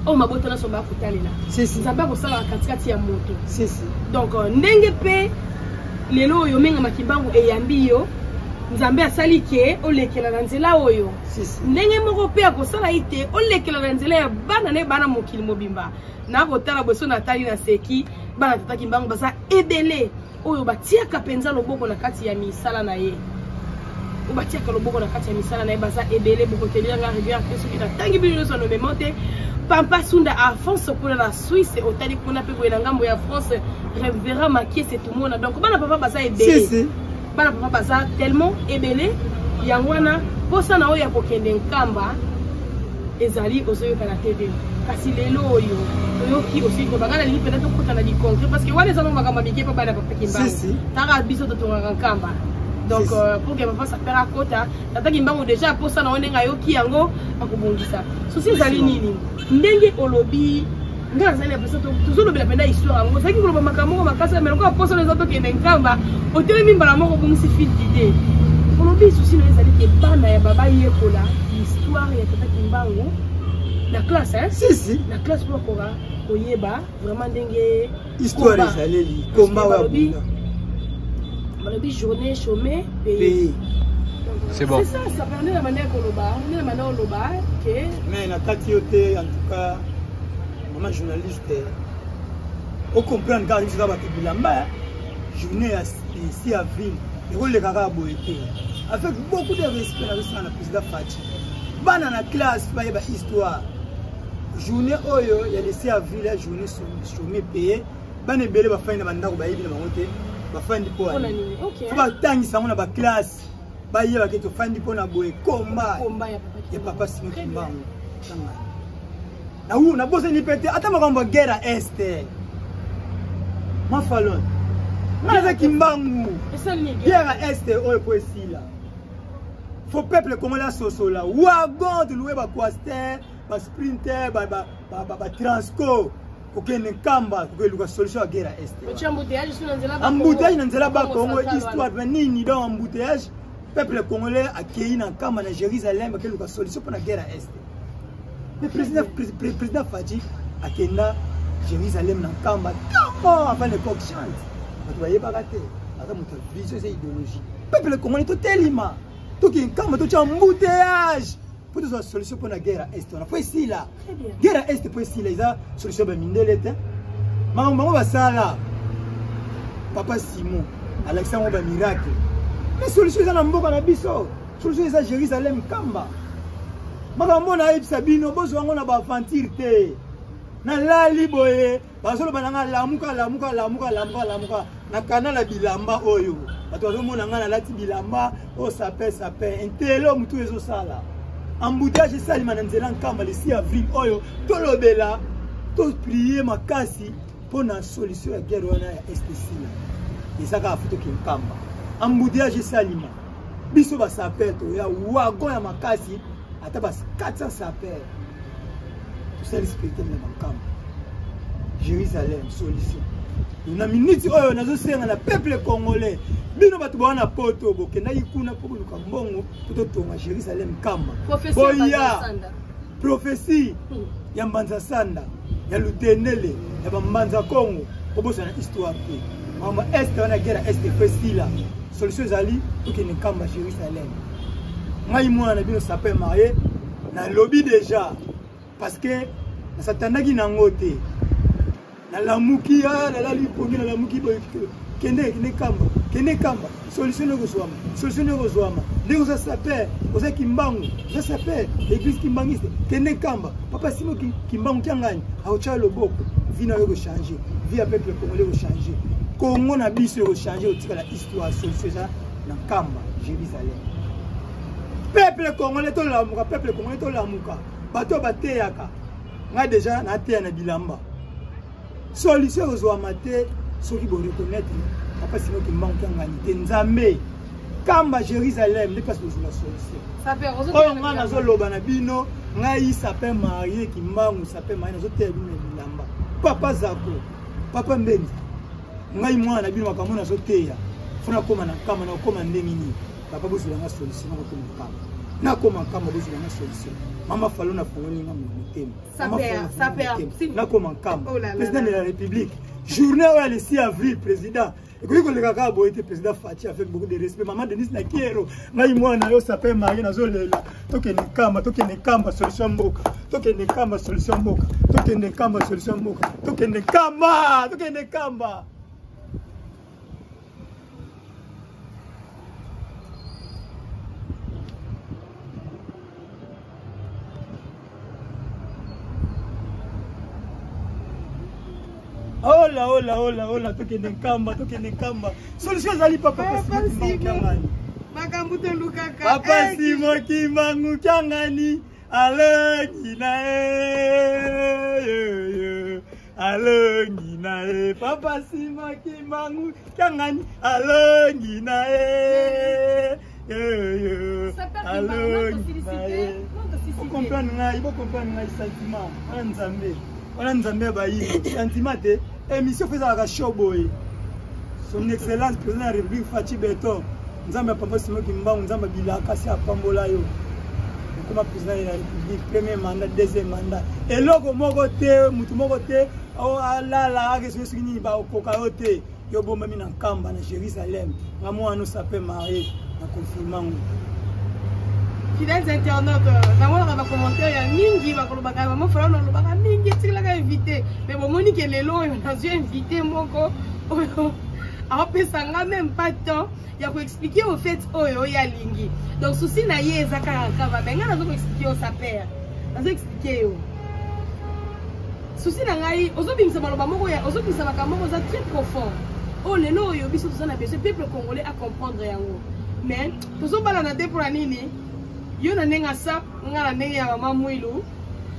oyo mabota nyonso bakotalela. Sisi. Nzambe akosalaka katikati ya moto. Sisi. Donc ndenge mpe lelo oyo Menga Kimbangu eyambi yo. Nzambe asali ke olekela na nzela oyo. Si, si. Ndenge moko mpe akosala ete olekela na nzela ya bana na ye, bana mokili mobimba. Nakotala boso natali na seki bana Tata Kimbangu baza ebele oyo batiaka mpenza loboko na kati ya misala na ye, oyo batiaka loboko na kati ya misala na ye baza ebele. Bokotelia nga rigueur te soki natangi bino nyonso nomema te. Pampa Sunda Alphonse kuna na Suisse, otali kuna mpe boye na ngambo ya France, Révérend Makiese Tumona. Donc bana papa baza ebele. Si, si. Bana papa baza tellement ebele. Yango wana mposa na oyo ya kokende Nkamba ezali ozoyoka na TV. Kasi lelo oyo toyoki osili koloba, ngai nalingi mpenza tokota na liconcret, parce que wana eza no makambo ya mike mpo bana papa Kimbangu. Si, si. Taka biso totongaka Nkamba. Donc Si, si. Pour que papa sapeur akota, Tata Kimbangu déjà mposa na yo ndenge ayoki yango akobongisa. Sosi ezali nini? Ndenge olobi, ngai nazali na mposa tozolobela mpenza histoire yango. Ozalaki koloba makambo moko makasi, mais lokola mposa wana eza tokende Nkamba, otelemi mbala moko obongisi fil d'idée. Olobi susi na yo ezali ke bana ya baba yekola histoire ya Tata Kimbangu na classe, hein? Si, si. Na classe mpo bakoka koyeba vraiment ndenge histoire combat. ezaleli, combat oyo abunda. Balobi journée chômée payée. Payé. C'est bon. C'est ça, ça permet na banda koloba, nde na banda koloba ke Mais na kati yo te, en tout cas mama journaliste, ocomprendre kaka biso kaka bato bilamba, hein. Journée ya 6 avril ekoleka kaka boye te. Avec beaucoup de respect nazosala na président Fatshi, bana na classe bayeba histoire. Journée oyo ya le 6 avril ya journée chômée payée, bana ebele bafandi na bandako bayebi na bango te bafandi mpo mpona nini. nini. Ok. Fo batangisa yango na baklasse, bayeba ke tofandi mpo na boye, komba Komba ya papa ya papa Simon Très bien. Kimbangu. Na wu nabosani mpe te ata makambo ya guerre ya Est. Mafalon, nga naza Kimbangu. Esali nini? Guerre ya Est oyo po esila, fo peuple congolais asosola wagon toluwe, bacoaster, basprinter, batransco kokende Nkamba kokeluka solution ya guerre ya Est. Otia embouteillage sur na nzela ba Embouteillage na nzela Congo Bakongo. central Histoire wana. na nini? Donc embouteillage, peuple congolais akei na Nkamba na Jérusalem akeluka solution mpona guerre ya Est. Mais président Fatshi akenda Jérusalem na Nkamba ntango avant le coq chante. Bato bayebaka te, aza moto ya vision, eza idéologie. Peuple congolais, totelima, toki Nkamba, totya embouteillage mpo tozwa solution mpona guerre ya Est wana po esila. Très bien. Guerre ya Est po esila, eza solution ya bamindele te. Makambo bango basala, papa Simon alakisa yango bamiracle, mais solution eza na mboka na biso. Solution eza Jérusalem, Nkamba. Makambo nayebisa bino, bozwa yango na baaventure te. Nalali boye, bazoloba na nga: lamuka, lamuka, lamuka, lamuka, lamuka. Na kanala bilamba oyo bato bazomona nga nalati bilamba oyo sapin sapin intelo motu ezosala embouteillage esalima na nzela Nkamba. Le 6 avril oyo tolobela, toprie makasi mpo na solution ya guerre wana ya Est esila. Eza kaka fo toke Nkamba, embouteillage esalima. Biso basaper toya wagon ya makasi, ata ba 400 saper, tosali spectacle na bankamba Jérusalem, solution. Na miniti oyo nazosenga na peuple congolais, bino bato bawa na poto, bokendaki kuna mpo koluka mbongo po totonga Jérusalem Nkamba. Prophétie Boya ya Sanda. Prophétie ya Mbanza Sanda, ya Lutendele, ya bambanza Congo, kobosana histoire te. Makambo Est wana, guerre ya Est fo esila. Solution ezali tokende Nkamba Jérusalem. Ngai mwana na bino sapin marie nalobi déjà, parce que nasatandaki nango te. Nalamuki, nalali pongi, nalamuki boye: kende, kende Kamba, kende Kamba, solution nde kozwama, solution nde kozwama. Ndenge oza saper, oza Kimbangu, oza saper église kimbangiste, kende Kamba. Papa Simo Kimbangu Kiangani aotya loboko, vie na yo ekochange, vie ya peuple congolais ekochange, Congo na biso ekochange, otikala histoire. Solution eza na Nkamba Jérusalem. Peuple congolais, tolamuka. Peuple congolais, tolamuka. Bato oyo bateyaka ngai déjà nateya na bilamba, solution ekozwama te soki boreconnaître papa Simo Kimbangu Kiangani te. Nzambe Kamba Jérusalem nde place bozwela solution. Saper, Oyo ngai nazoloba na bino, ngai sapin marie Kimbangu, sapin marie, nazoteya bino na bilamba. Papa Zako, papa Mbenzi, ngai mwana na bino, makambo nazoteya, fo nakóma na Nkamba. Nakóma ndenge nini? Papa, bozwelanga solution, nakokoma Nkamba, nakóma Nkamba, bozwelanga solution. Mama Falo, nafongoli nga motema. Mama Saper, Falo, nafongoli saper. motema. Nakóma Nkamba. Oh là là Président là. de la République, journée oyo ya le 6 avril, président. Ekoki koleka kaka boye te. Président Fatshi, avec beaucoup de respect, mama Denise Nakiero, ngai mwana yo sapin marie, nazolela. Tokende Nkamba, tokende Nkamba, solution mboka. Tokende Nkamba, solution mboka. Tokende Nkamba, solution mboka. Tokende Nkamba, tokende Nkamba. Ola ola ola ola, tokende Nkamba, tokende Nkamba, solution ezali. Papa Kiangani, makambo tolukaka. Papa Simo Kimbangu Kiangani alongi na ye, alongi na ye. Papa Simo Kimbangu Kiangani alongi na ye, alongi na ye. Bocomprendre ngai, bocomprendre ngai. Sentiment wana, Nzambe wana, Nzambe ya bayindo, sentiment te. Émission fo ezalaka show boye. Son Excellence Président ya République Fatshi Béton, Nzambe ya Papa Simo Kimbangu, Nzambe bilaka si apambola yo, okoma président de la République, premier mandat, deuxième mandat, eloko moko te, mutu moko te alala ake soki soki nini, bakokoka yo te. Yo bombami na Nkamba, na Jérusalem. Nga mwana osape marie na confirme yango. Fidèles internautes, namonaka bacommentaire ya mingi, bakolobaka mama Falano alobaka mingi, etikelaka invité. Mais bomoni ke lelo oyo nazwi invité moko oyo aopesa nga même pas temps ya koexpliquer au fait oyo ye alingi. Donc souci na ye eza kaka kava. Mais ngai nazo koexpliquer yo, saper, nazo expliquer yo souci na ngai. Ozobimisa maloba moko ya, ozobimisa makambo moko eza très profond oyo lelo oyo biso toza na besoin peuple congolais acomprendre yango. Mais tozobalana te mpona nini? Yo na ndenge asap, nga na ndenge ya mama Mwilu.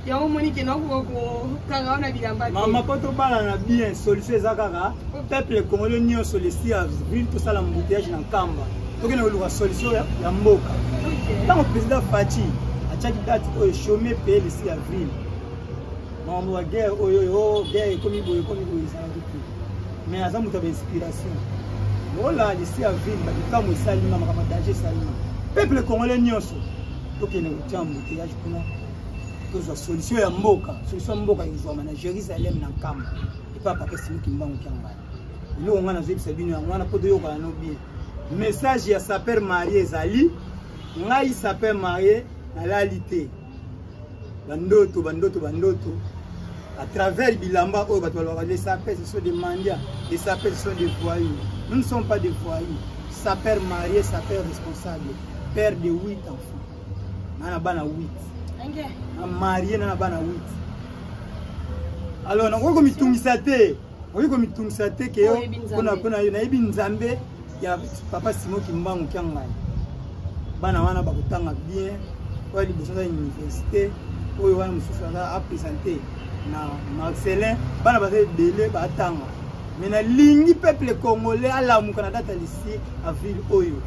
Yango omoni ke nakoka kokanga wana bilamba te. Mama, mpo tobalana bien, solution eza kaka peuple congolais nyonso, le 6 avril tosala embouteillage na Nkamba, tokende koluka solution ya mboka. Ntango président Fatshi atiaki date oyo, chômé paye le 6 avril, makambo ya guerre oyo oyo, guerre ekomi boye, ekomi boye, ezalaki te. Mais aza moto ya bainspiration. Lola le 6 avril, babikambo esalima, makambo ya danger esalima. Peuple congolais nyonso, tokende kotia embouteillage kuna, tozwa solution ya mboka. Solution ya mboka ekozwama na Jérusalem, na Nkamba, epa Papa Simo Kimbangu Kiangani. Eloko ngai nazoyebisa bino yango wana mpo toyokana no bien. Message ya saper marie ezali: ngai saper marie nalali te, bandoto, bandoto, bandoto à travers bilamba oyo. Bato balobaka les sapeurs, ce sont des mendiants, les sapeurs, ce sont des voyous. Nous ne sommes pas des voyous. Sapeur marié, sapeur responsable, père de huit enfants, na na bana 8, na marié, na na bana 8. Alors nakoki komitungisa te, okoki komitungisa te ke yo mpona yo. Nayebi Nzambe ya Papa Simo Kimbangu Kiangani. Bana wana bakotanga bien. Oyo liboso aza université, oyo wana mosusu aza apresente na Marcelin. Bana baza ebele, batanga. Mais nalingi peuple congolais alamuka na date ya le 6 avril oyo,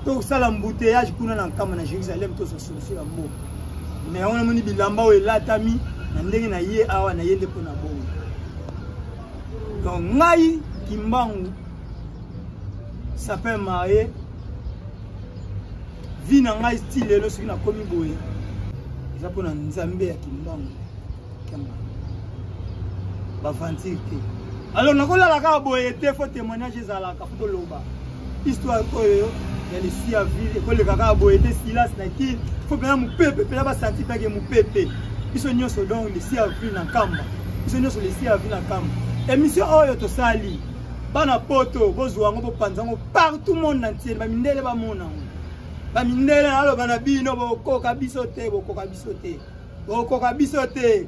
tosala embouteillage kuna na Nkamba, na Jérusalem, tozwa solution ya mboka. Mais yango namoni bilamba oyo elatami na ndenge na ye awa, na ye nde mpona bongo. Donc ngai Kimbangu, sapin marie, vie na ngai ti lelo, soki nakomi boye, eza mpona Nzambe ya Kimbangu Kiangani, baventure te. Alors nakolala kaka boye te, fo témoignage ezalaka, fo toloba histoire oyo ya le 6 avril. Ekoleka kaka boye te, silence na kini, fo mpena mopepe, mpena basanti mpake mopepe, biso nyonso. Donc le 6 avril na Nkamba, biso nyonso le 6 avril na Nkamba. Émission oyo tosali, bana poto bozwa yango, bopanza yango partout monde entier, bamindele bamona yango. Bamindele, naloba na bino, bokoka biso te, bokoka biso te, bokoka biso te,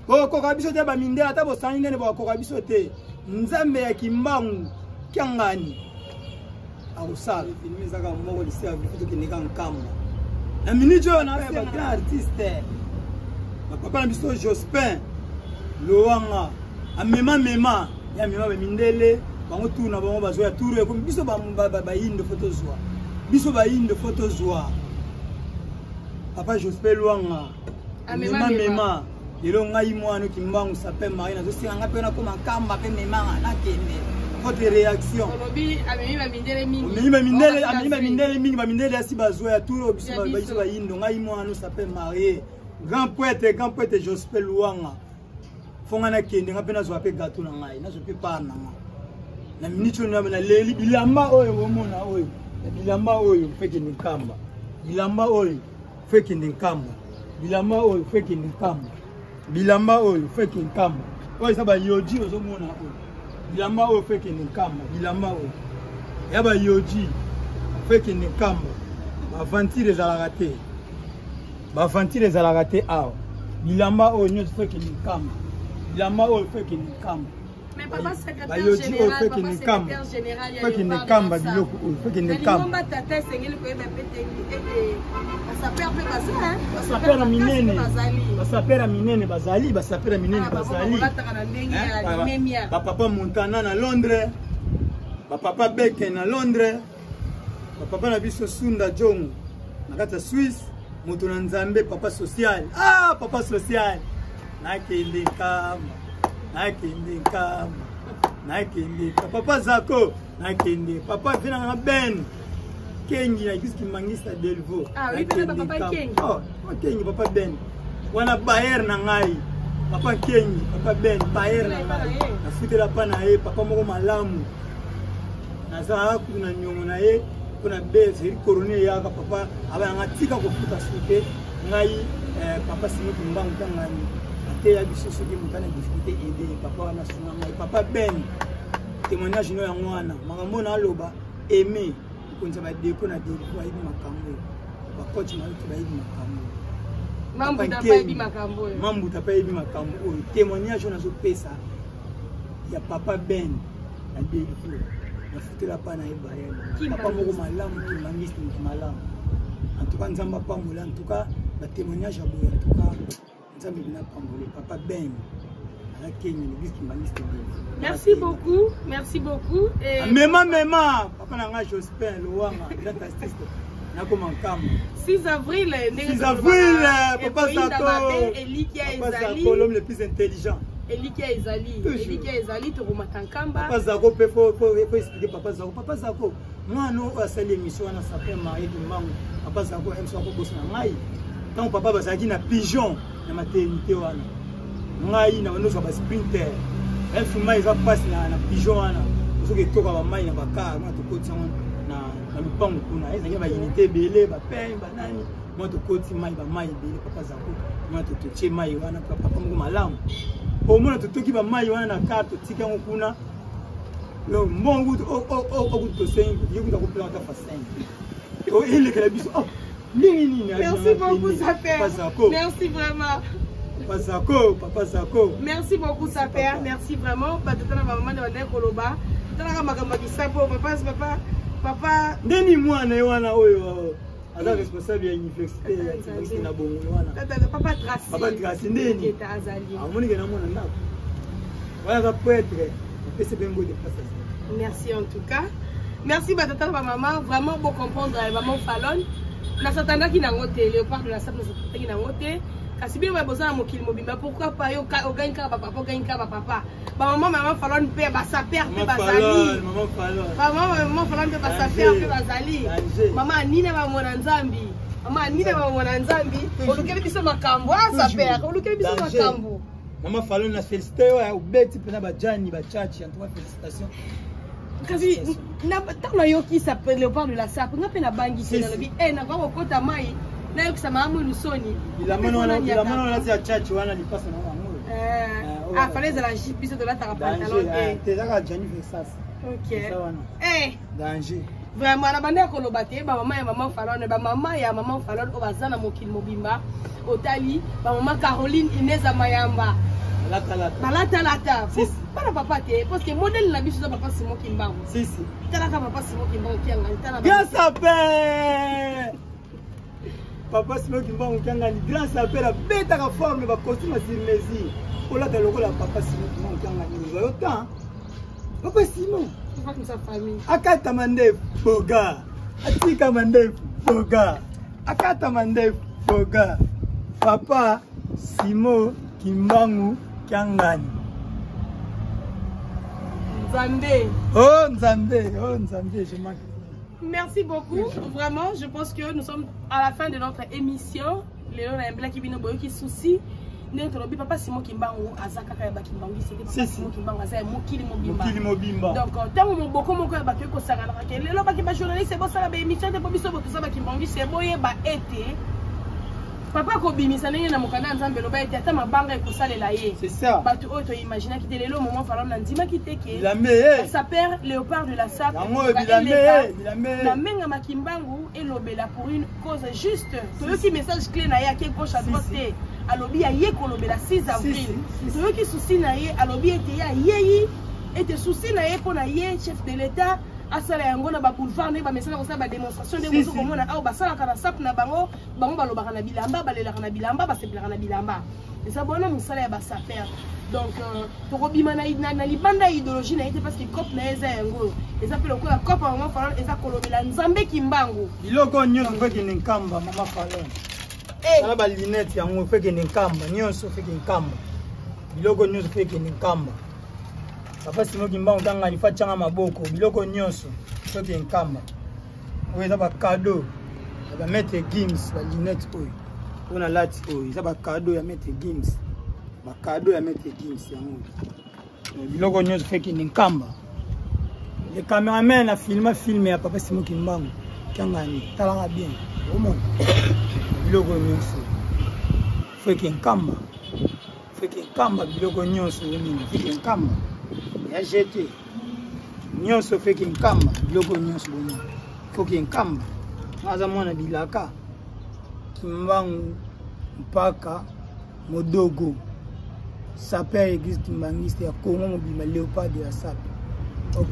bokoka biso te. Bamindele, ata bosani ndene, bokoka biso te. Nzambe ya Kimbangu Kiangani akosala filme. Ezaka moko lisi ya tokendeka Nkamba na minute oyo na bagrand artiste, bapapa na biso Jospin Lowanga, amema mema ya mema bamindele bango tour na bango bazwa ya tour. Ekomi biso bayindo, fo tozwa, biso bayindo fo tozwa. Papa Jospin Lwanga amema mema. Lelo ngai mwana Kimbangu, sapin marie, nazosenga ngai mpe nakoma Nkamba mpe memanga nakende. Votre réaction? Omemi bamindele, amemi bamindele mingi, bamindele asi bazwa ya tour. Biso bayindo, ngai mwana sapin marie, grand prêtre, grand prêtre Jospin Luwanga, fo ngai nakende, ngai mpe nazwa mpe gâteau na ngai, nazwa mpe part na ngai. Na minute oyo naleli bilamba oyo bomona oyo, bilamba oyo fekende nkamba, bilamba oyo fekende nkamba, bilamba oyo fekende nkamba, bilamba oyo fekende nkamba. Oyo eza bayoji ozomona oyo, bilamba oyo fekende nkamba, bilamba oyo ya bayoji fekende nkamba. Baventire ezalaka te, baventire ezalaka te awa. Bilamba oyo nyonso fekende nkamba, bilamba oyo fekende nkamba. Bayoji oyo fekende nkamba, fekende nkamba, biloko oyo fekende nkamba. Basapera minene, basapera minene bazali, basapera minene bazali. Bapapa Montana na Londres, bapapa Beke na Londres, bapapa na biso Sunda Jongo na kati ya Suisse, moto na Nzambe, papa social. Ah, papa social, nakende nkamba, nakende nkamba, nakende papa Zako, nakende papa vena na Ben Kengi na église Kimangista Delvaux. Ah oui, papa, papa Kengi. Oh, papa Kengi, papa Ben. Wana bayer na ngai. Papa Kengi, papa Ben, bayer na ngai. Nafutela pa na ye, papa moko malamu. Nazalaka kutu na nyongo na ye mpo na be ezali corona eyaka papa abayanga tika kofuta soki ngai papa Simo Kimbangu Kiangani ateya biso soki moto ana difficulté aide papa wana asunga ngai. Papa Ben, témoignage no yango wana makambo naloba aimé mokonzi ya badeko na delko ayebi makambo oyo, bacoach mayoki bayebi makambo oyo, Mambuta mpe ayebi makambo oyo. Témoignage oyo nazopesa ya papa Ben na delko, nafutela pa na ye bayel, papa moko malamu, kimangiste moto malamu. En tout cas Nzambe apambola, en tout cas batémoignage ya boye, en tout cas Nzambe bina apambole papa Ben aza Kenya, l'église kimbanguiste. Merci beaucoup, merci beaucoup. Et mema mema papa na ngai Jospin Lowanga, grand artiste, nakoma nkamba. 6 avril, 6 avril, papa Sako, Elikia papa ezali Sako, l'homme le plus intelligent. Elikia ezali, Elikia ezali, tokomata nkamba. Papa Zako mpe faut expliquer papa Zako. Papa Zako mwana oyo asali émission wana sapin Marie Kimbangu, papa Zako mso akobosana ngai ntango papa bazalaki na pigeon na maternité wana, ngai na banozwa basprinter elfu mai eza mpasi na pigeon wana, soki etoka bamai na bakar mwa tokoti yango na lupango kuna, ezalaki na baunité ebele, bapin banani, mwa tokoti mai bamai ebele. Papa Zako mwa totie mai wana, papa moko malamu omona totoki bamai wana na kar, totiki yango kuna. Mbongo okutu tosengi ye kuta kopela ata fa 5 elekela biso ndenge nini. Merci beaucoup, Saper. Merci vraiment. Papa Zako, Papa Zako. Merci beaucoup, Saper. Merci vraiment. Batata na maman na bandeko koloba. Talaka makambo ya kisapo, papa, papa, papa. Ndeni mwana ye wana oyo aza responsable ya université ya na bongo wana. Papa Tracy. Papa Tracy ndeni. Azali. Amoni ke na mwana ndako. Wana aza prêtre. Apesi pe mbote place azali. Merci en tout cas. Merci batata na maman, vraiment beau comprendre maman Falonne. Nasatandaki nango te, Léopard de la Sape nasatandaki nango te. Kasi bino boza na mokili mobimba, pourquoi pas yo ogangi kaka bapapa, ogangi kaka bapapa, bamama mama Falonne mpe basaper mpe bazali, bamama mama Falonne mpe basaper mpe bazali. Mama Anina bamona Nzambi, mama Anina bamona Nzambi, olukeli biso makambo a saper, olukeli biso makambo. Mama Falonne na félicité oyo obeti mpena bajani bachachi, en tout cas félicitation. Kasi ntango nayoki Léopard de la Sape, nga mpe nabangi te, nalobi e nakoka kokota mai nayokisa mama mwinu soni. Bilamba wana ti ya chachi wana lipasa na yango. Ah, fallait ezala jupe, biso tolataka pantalon te. Ezaka Jani Versas. Ok. Danger. Vraiment na banda ya koloba te, bamama ya mama Falone, bamama ya mama Falone oyo baza na mokili mobimba, otali bamama Caroline Ineza Mayamba balatalata bana papa te, parce que modèle na biso eza papa Simon Kimbangu. Talaka papa Simon Kimbangu Kiangani, tala grand sapin papa Simon Kimbangu Kiangani, grand sapin abetaka forme bacostume sur mesure, olata lokola papa Simon Kimbangu Kiangani, ozwa yo temps papa Simon akata mandefu boga, atika mandefu boga, akata mandefu boga, papa Simon Kimbangu Kiangani. Nzambe. Oh Nzambe, oh Nzambe, je manque. Merci beaucoup. Vraiment, je pense que nous sommes à la fin de notre émission. Lelo na yambelaki bino boyoki souci. Ndenge tolobi, papa Simon Kimbangu aza kaka ya bakimbangisi te. Papa Simon Kimbangu aza ya mokili mobimba. Mokili mobimba. Donc ntango moboko moko ya bato ekosanganaka ke lelo baki bajournaliste bosala baémission te mpo biso bo toza bakimbangisi, boyeba ete papa akobimisa ndenge na mokanda ya Nzambe eloba ete ata mabanga ekosalela ye. C'est ça. Bato oyo toimaginaki te lelo, moment falon nandimaki te ke Bilambe, eh. sapeur léopard de la sape Yango oyo, bilambe, eh, bilambe. na Mengama Kimbangu elobela pour une cause juste. Toyoki message clé na ye, ake gauche à droite te, alobi aye kolobela 6 avril. Si, si. Toyoki souci na ye, alobi ete ye ayei ete souci na ye mpo na ye chef de l'État asala yango na baboulevard ndenge bamesana kosala badémonstration, ndenge ozo komona awa basalaka na sape na bango. Bango balobaka na bilamba, balelaka na bilamba, basepelaka na bilamba, eza bona mosala ya basaper. Donc tokobima na libanda ya idéologie na ye te, parce que cope na ye eza yango oyo, eza mpe lokola cope ya mama Falon, eza kolobela Nzambe Kimbangu. Biloko nyonso faut ekende Nkamba, mama Falon. Eh. Tala balinete yango, faut ekende Nkamba nyonso, faut ekende Nkamba. Biloko nyonso faut ekende Nkamba. Papa Simo Kimbangu tangani fa tianga maboko, biloko nyonso faut ekende Nkamba. Oyo eza bacadeau ya bamaître Gims, balinete oyo, oyo nalati oyo eza bacadeau ya maître Gims, bacadeau ya maître Gims yango oyo. Biloko nyonso faut ekende Nkamba. Le cameraman afilma film ya papa Simo Kimbangu Kiangani, talanga bien, omona biloko nyonso faut eke Nkamba, faut eke Nkamba. Biloko nyonso oyo nini, faut eke Nkamba ya gt nyonso, faut eke Nkamba. Biloko nyonso bomona faut eke Nkamba. Nga aza mwana bilaka Kimbangu mpaka modogo, sapeur église kimbangiste ya Congo mobimba, léopard de la sape. Ok.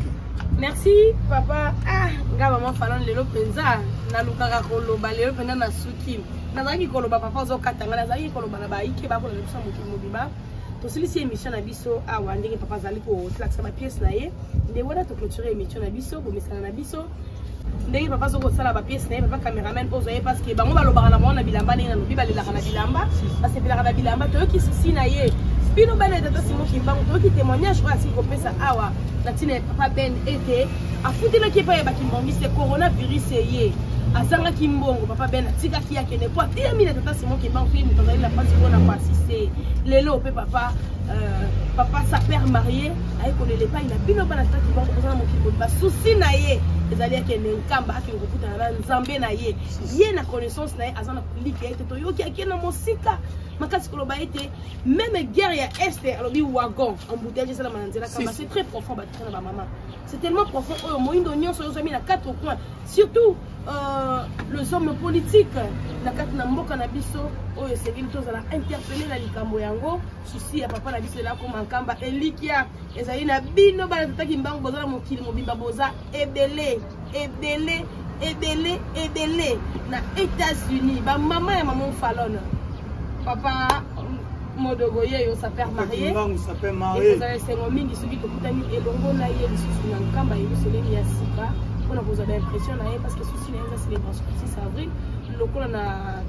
Merci papa. Ah, nga mama Falon lelo mpenza nalukaka koloba, lelo mpenza nasuki. Nazalaki koloba, papa ozokata nga. Nazalaki koloba na baike bakolanda biso ya mokili mobimba. Tosilisi émission na biso awa ndenge papa azali kolakisa bapièce na ye, nde wana toclôture émission na biso. Bomesana na biso ndenge papa azoki kosala bapièce na ye. Papa cameraman ozwa ye, parce que bango balobaka na bango na bilamba, ndenge nalobi, balelaka na bilamba, basepelaka na bilamba. Toyoki souci na ye, bino bana ya tata Simo Kimbangu. Toyoki témoignage oyo asili kopesa awa na ntina ya papa Ben, ete afutelaki epai ya bakimbangiste, coronavirus eye, azangaki mbongo, papa Ben atikaki ye akende po ateyami na tata Simon Kimbangu soki moto azali na mpasi mpona koassiste. Lelo mpe papa sapeur marié aye kolela epai na bino bana tata Kimbangu boza na mokili mobimba. Souci na ye ezali akende Nkamba, akende kokutana na Nzambe na ye. Ye na connaissance na ye aza na kolika ete toyoki ake na mosika makasi koloba ete même guerre ya Est, alobi wagon embouteillage esalama na nzela Kamba. C'est très profond, batata na bamama, c'est tellement profond. Oyo moyindo nyonso oyo ozwami na quatre coins, surtout les hommes politiques na kati na mboka na biso oyo, esengeli tozala interpellé na likambo yango. Souci ya papa na biso ela koma Nkamba. Elikia ezali na bino bana tata Kimbangu boza na mokili mobimba, boza ebele ebele ebele ebele na États-Unis. Bamama ya mama Falon, papa Modogo ye yo sapeur marié, Kimbangu sapeur marié. Ekozala esengo mingi soki tokutani elongo na ye lisusu na Nkamba, Yerusalemi ya sika, mpona kozwa baimpression na ye, parce que souci na ye eza célébration 6 avril lokola na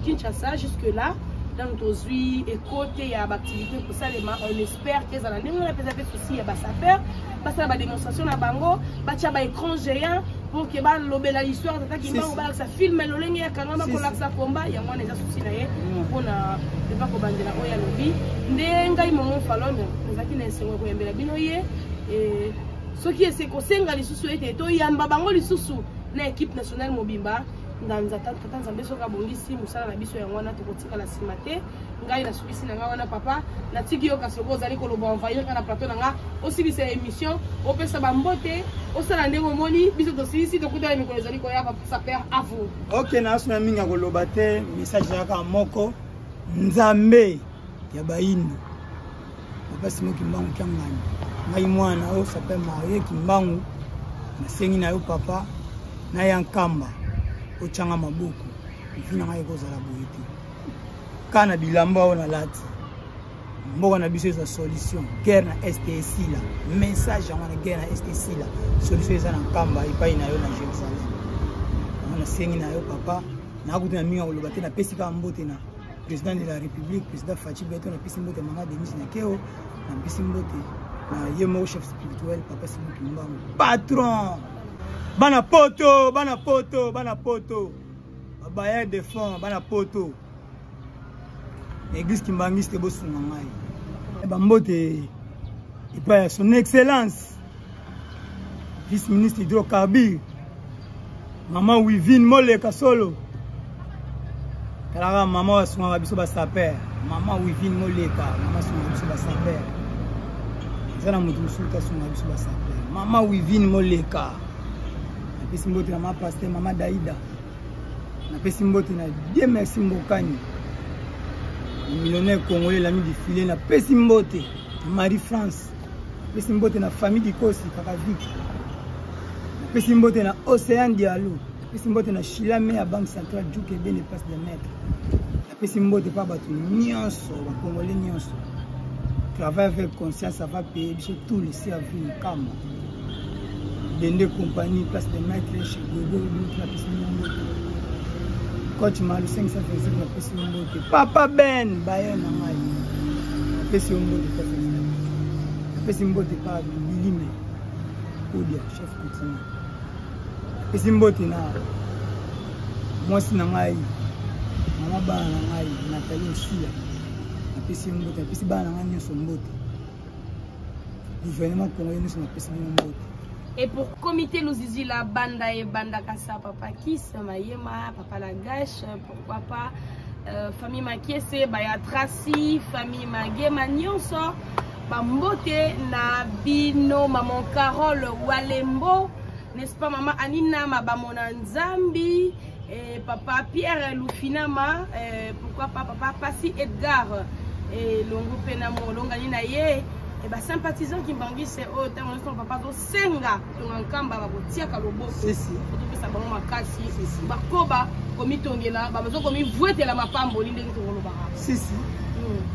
Kinshasa. Jusque là nanu tozwi ekote ya baactivité kosalema. On espère ke ezala ndenge wana mpenza. Mpe souci ya basapeur, basala badémonstration na bango, batia baécran géant pour ke balobela histoire tata Kimbangu, balakisa film lolenge ya kangama, kolakisa komba yango wana. Eza souci na ye mpona epa kobandela oyo alobi. Nde ngai momo Falone nazalaki na esengo ya koyambela bino ye. Soki ese kosenga lisusu ete toyamba bango lisusu na équipe nationale mobimba ndanza, tata Nzambe soki abongisi mosala na biso yango wana, tokotikala nsima te. Ngai nasukisi na ngai wana. Papa, natiki yo, kasi oko ozali koloba envahir kaka na plateau na nga. Osilisa émission, opesa bambote, osala ndenge omoni. Biso tosilisi, tokutana mikolo ezali koya. Papa sapeur, à vous. Ok, nasuna mingi ya koloba te. Message ezalaka moko: Nzambe ya bayindo, papa Simo Kimbangu Kiangani, ngai mwana oyo sapeur marié Kimbangu, nasengi na yo papa, naya Nkamba, otyanga maboko. Vie na ngai ekozala boye te kaka na bilamba oyo nalati. Mboka na biso eza solution, guerre na Est esila. Message yango wana: guerre na Est esila, solution eza na Nkamba epai na yo na Jérusalem. Yango nasengi na yo papa, nakuti na mingi ya koloba te. Napesi kaka mbote na président de la République, président Fatshi Béton. Napesi mbote manga Denis Nakeo, napesi mbote na ye moko chef spirituel papa Simon Kimbangu, patron. Bana poto, bana poto, bana poto, babailleurs de fonds, bana poto. Na église kimbangiste bosunga ngai. Bambote epai ya son excellence vice ministre hydrocarbure mama wivine moleka solo talaka mama oyo asungaka biso basaper mama wivine moleka mama asungaka biso basaper eza na moto mosusu te asungaka biso basaper mama wivine moleka napesi mbote na mama paster mama daida napesi mbote na dieu merci mbokani millionnaire congolais lami difile napesi mbote na marie france napesi mbote na famille dikosi kaka vik napesi mbote na océan dialo napesi mbote na shilame ya banque centrale juke ebene place de maître napesi mbote mpa bato nyonso bacongolais nyonso travail avec conscience ça va payer biso tout le servir kama Dende compagnie place de maître chez Gogo Lutu napesi bino mbote coach Malu 525 napesi yo mbote papa Ben baye na ngai napesi yo mbote papa napesi mbote pa Bilime Kodia chef coutumier napesi mbote na mwasi na ngai mama bana na ngai Nathalie Osila napesi yo mbote napesi bana na ngai nyonso mbote gouvernement congolais nyonso napesi bino mbote. Et pour comité Luzizila, Banda et Banda Kassa, Papa Kiss, Mayema, Papa Lagache, pourquoi pas, famille Makiese, Baya Tracy, famille Magema Nyonso, Bambote na Bino, Maman Carole Walembo, n'est-ce pas, Maman Anina Mabamona Nzambi, et Papa Pierre Lufinama, et pourquoi pas Papa Passi Edgar, et Longo Penamo, Longani na ye, et ba sympathisant kimbangiste oyo ntango nyonso papa azosenga tonga nkamba bakotiaka loboko topesa bango makasi bakoba komitongela bazo komivwetela mapamboli ndenge tokolobaka. Sisi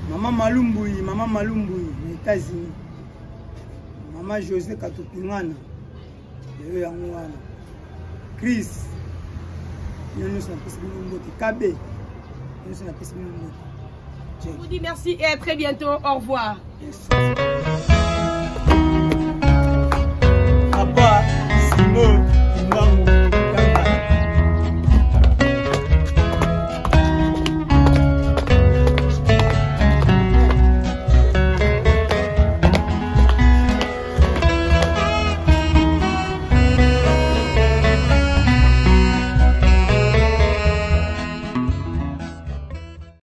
mama Malumbui, mama Malumbui na États-Unis, mama José Katopingana lelo yango wana Chris bino nyonso napesi bino mbote kabe nyonso napesi bino mbote. Je vous dis merci et à très bientôt. Au revoir. Yes. Papa Simon Kimbangu.